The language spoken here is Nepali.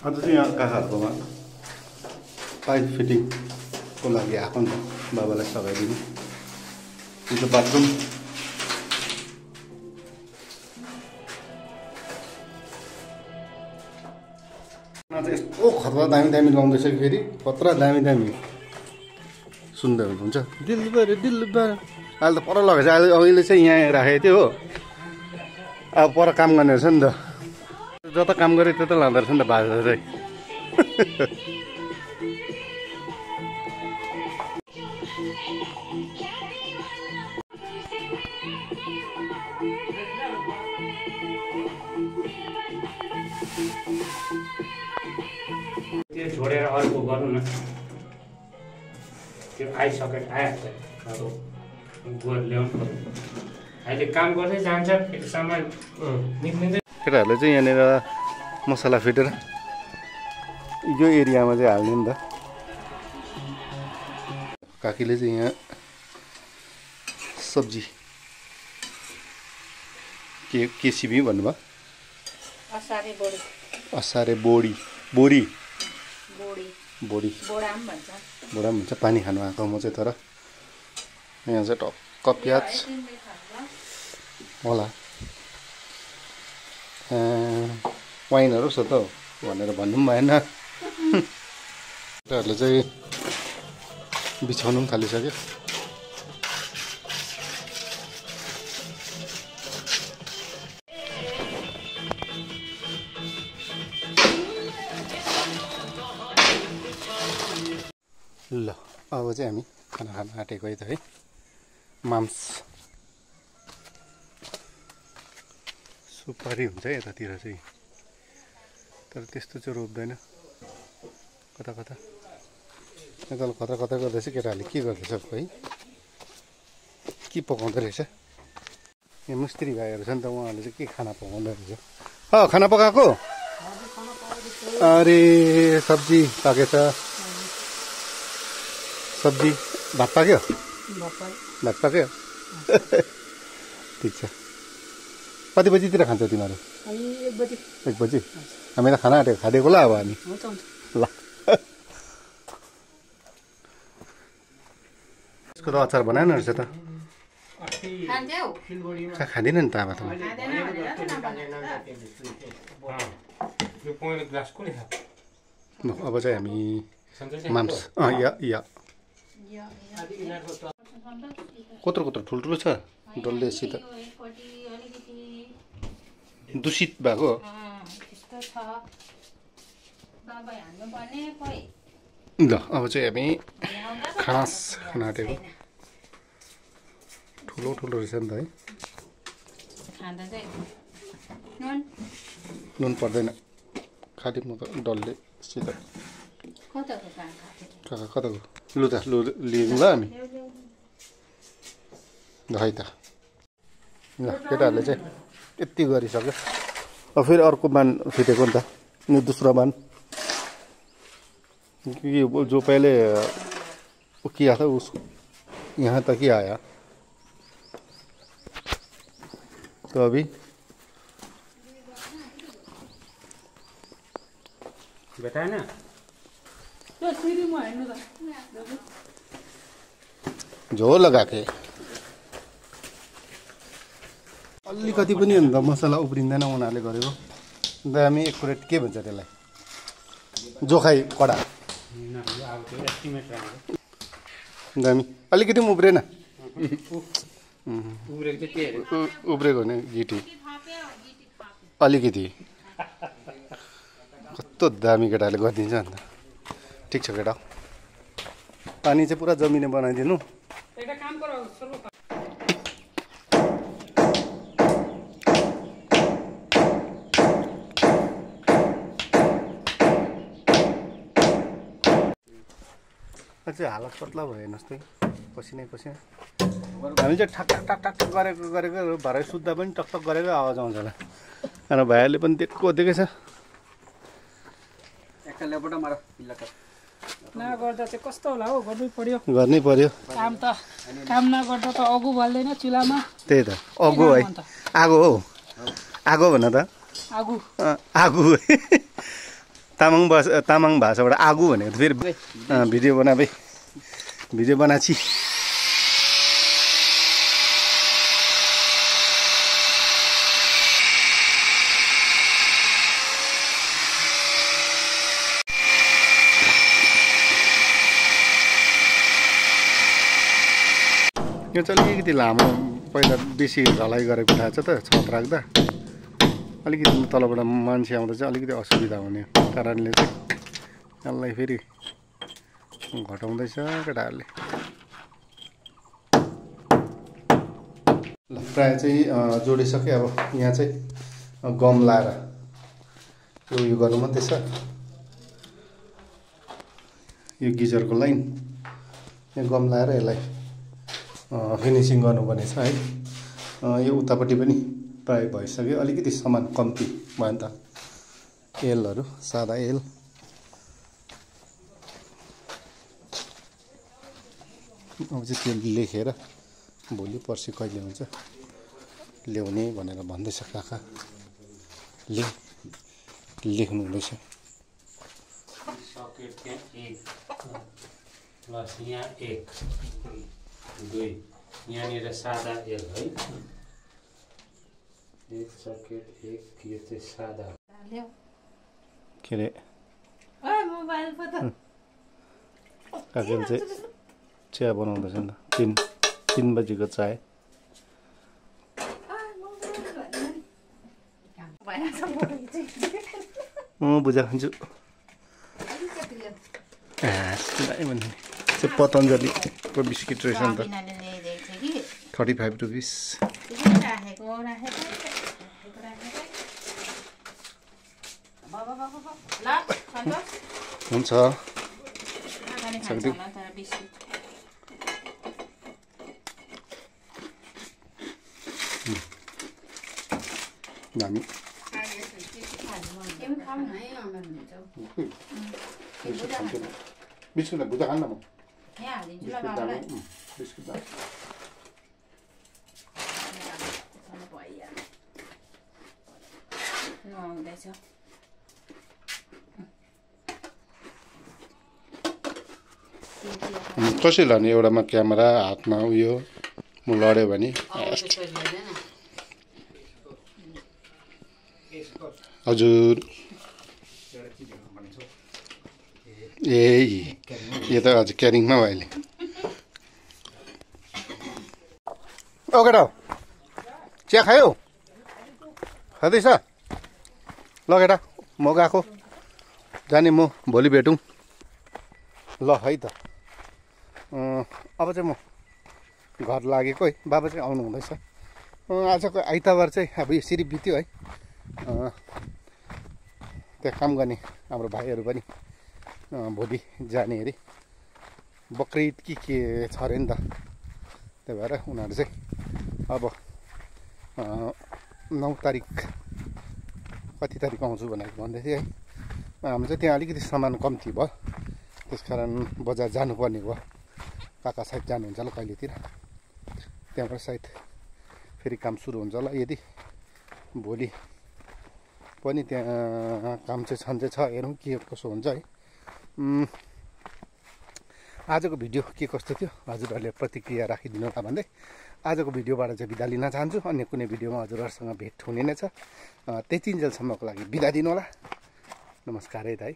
आज चाहिँ यहाँ काकाहरूकोमा पाइप फिटिङको लागि आएको नि त बाबालाई सघाइदिनु यो बाथरुम यस्तो खतरा दामी दामी लाउँदैछ फेरि खतरा दामी दामी सुन्दै हुनुहुन्छ दिलबर दिलबर अहिले त पर लगाएछ अहिले चाहिँ यहाँ राखेको थियो हो अब पर काम गर्ने रहेछ नि त जता काम गरे त्यता लाँदो रहेछ नि त बाजा चाहिँ त्यो छोडेर अर्को गर्नु न त्यो आइसकेर आइहाल्छ अब गोर ल्याउनु पर्यो अहिले काम गर्दै जान्छ फेरि सामान निक्लिँदै केटाहरूले चाहिँ यहाँनिर मसला फिटेर यो एरियामा चाहिँ हाल्ने नि त काकीले चाहिँ यहाँ सब्जी के सिमी भन्नुभयो असारे बोडी बोडी बोडी बोडा पनि भन्छ पानी खानु आएको म चाहिँ तर यहाँ चाहिँ टक्क प्याज होला वाइनहरू छ त भनेर भन्नु पनि भएन केटाहरूले चाहिँ बिछाउनु पनि थालिसक्यो ल अब चाहिँ हामी खाना खान आँटेको है त है माम्स सुपारी हुन्छ यतातिर चाहिँ तर त्यस्तो चाहिँ रोप्दैन कता कता एकल कता कता गर्दैछ केटाहरूले के गर्दैछ है के पकाउँदो रहेछ यहाँ मिस्त्री भाइहरू छ नि त उहाँहरूले चाहिँ के खाना पकाउँदो रहेछ खाना पकाएको अरे सब्जी पाकेछ सब्जी भात पाक्यो भात पाक्यो ठिक छ कति बजीतिर खान्छ तिमीहरू 1 बजी हामीलाई खाना आँटेको खाँदिएको ल अब हामी ल यसको त अचार बनाएन रहेछ त खाँदैन नि त अब अब चाहिँ हामी माम्स या कत्रो कत्रो ठुल्ठुलो छ डल्लेसित दूषित भएको ल अब चाहिँ हामी खास खाना आँटेको ठुलो ठुलो रहेछ नि त है नुन पर्दैन खालि म त डल्लेसित कताको लु त लु लियौँ ल हामी ल है त ल केटाहरूले चाहिँ यति गरिसक्यो अब फेरि अर्को बान फिटेको नि त अनि दोस्रो बान जो पहले वो किया था उस यहाँ तक ही आया तो अभी बताए ना झोल लगा के अलिकति पनि अन्त मसला उब्रिँदैन उनीहरूले गरेको अन्त हामी एक प्लेट के भन्छ त्यसलाई जोखाइ कडा अन्त हामी अलिकति पनि उब्रेन उब्रेको भने गिटी अलिकति कस्तो दामी केटाले गरिदिन्छ अन्त ठिक छ केटा पानी चाहिँ पुरा जमिने बनाइदिनु चाहिँ हालत पत्ला भयो हेर्नुहोस् त पसिनै पसिना हामी चाहिँ ठक ठक ठक ठक ठक गरेको भरे सुत्दा पनि टकटक गरेको आवाज आउँछ होला अनि भाइहरूले पनि दिएको दिएकै छ नगर्दा चाहिँ कस्तो होला हौ गर्नै पर्यो काम नगर्दा त अगु बल्दैन चुलामा त्यही त अगो है आगो हो आगो भन त आगु तामाङ भाषाबाट आगो भनेको त फेरि भिडियो बना भाइ भिडियो बनाची यो चाहिँ अलिकति लामो पहिला बेसी ढलाइ गरेको थाहा छ त छत राख्दा अलिकति तलबाट मान्छे आउँदा चाहिँ अलिकति असुविधा हुने कारणले चाहिँ यसलाई फेरि घटाउँदैछ केटाहरूले ल प्रायः चाहिँ जोडिसके अब यहाँ चाहिँ गम लाएर यो गर्नु मात्रै छ यो गिजरको लाइन यहाँ गम लाएर यसलाई फिनिसिङ गर्नुपर्ने छ है यो उतापट्टि पनि प्राय भइसक्यो अलिकति सामान कम्ती भयो नि त एलहरू सादा एल अब चाहिँ त्यो लेखेर भोलि पर्सि कहिले हुन्छ ल्याउने भनेर भन्दैछ काकाले लेख्नु हुँदैछ सकेट त्यहाँ 1 प्लस यहाँ 1 2 यहाँनिर सादा एल है एक सकेट एक यो चाहिँ सादा के अरे काकाले चाहिँ चिया बनाउँदैछ नि त 3 बजीको चाय बुझा खान्छु पतञ्जलीको बिस्किट रहेछ नि त 35 रुपिस हुन्छ दामी बिस्कुट बुझा खान्न म बिस्कुट कसरी लाने एउटामा क्यामेरा हातमा उयो म लड्यो भने हजुर ए यो त हजुर क्यारिङमा भयो अहिले ओ केटा चिया खायो खाँदैछ ल केटा म गएको जाने म भोलि भेटौँ ल है त अब चाहिँ म घर लागेको है बाबा चाहिँ आउनु हुँदैछ आजको आइतबार चाहिँ अब यसरी बित्यो है त्यहाँ काम गर्ने हाम्रो भाइहरू पनि भोलि जाने अरे बकरिद कि के छ अरे नि त त्यही भएर उनीहरू चाहिँ अब 9 तारिक कति तारिक आउँछु भनेर भन्दै थिएँ है हाम्रो चाहिँ त्यहाँ अलिकति सामान कम्ती भयो त्यसकारण बजार जानुपर्ने भयो काका सायद जानुहुन्छ होला कहिलेतिर त्यहाँबाट सायद फेरि काम सुरु हुन्छ होला यदि भोलि पनि त्यहाँ काम चाहिँ छन् चाहिँ छ हेरौँ के कसो हुन्छ है आजको भिडियो के कस्तो थियो हजुरहरूले प्रतिक्रिया राखिदिनु होला भन्दै आजको भिडियोबाट चाहिँ बिदा लिन चाहन्छु अन्य कुनै भिडियोमा हजुरहरूसँग भेट हुने नै छ त्यति जेलसम्मको लागि बिदा दिनु होला नमस्कार है त है।